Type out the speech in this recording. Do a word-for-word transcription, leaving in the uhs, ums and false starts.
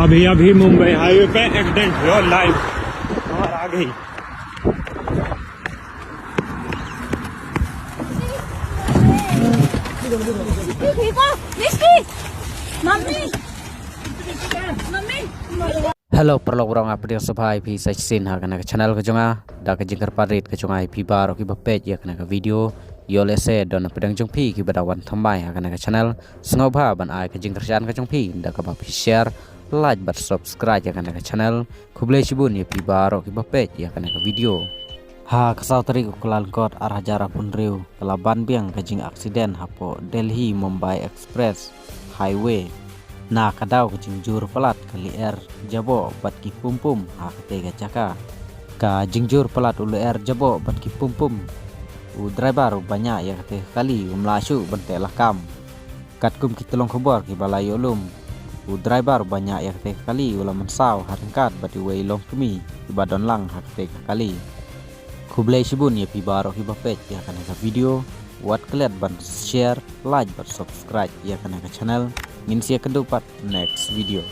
अभी अभी मुंबई हाईवे पे एक्सीडेंट हुआ, लाइव खबर आ गई। ठीक हो? Mishti, mummy, mummy. Hello paralok baroh, nga pdiang sngewbha ïa phi sa shisien ha kane ka channel ka jong nga. Da ka jingkyrpad rit ka jong nga ïa phi baroh kiba peit ïa kane ka video, ïoh lehse don na pdeng jong phi kiba da wan thymmai ha kane ka channel, sngewbha ban ai ka jingkyrshan ka jong phi da kaba phi share, like bad subscribe ïa kane ka channel. Khublei shibun ïa phi baroh kiba peit ïa kane ka video. Ha ka saw tarik u Kyllalyngkot ar hajar arphew hynriew ka la ban biang ka jingaccident hapoh Delhi Mumbai Express Highway. Na ka daw ka jingjur palat ka lyer jaboh bad ki pumpum ha katei ka jaka. Ka jingjur palat u lyer jaboh bad ki pumpum, u driver uba ñiah ïa katei ka kali um lah shuh ban teh lakam. Katkum ki tyllong khubor kiba la ïoh lum, u driver uba ñiah ïa katei ka kali u la mynsaw ha ryngkat bad iwei i longkmie iba don lang ha katei ka kali. Khublei shibun ïa phi baroh kiba peit ïa kane ka video. Wat klet ban share, like bad subscribe ïa kane ka channel. Ngin sa ïakynduh pat next video.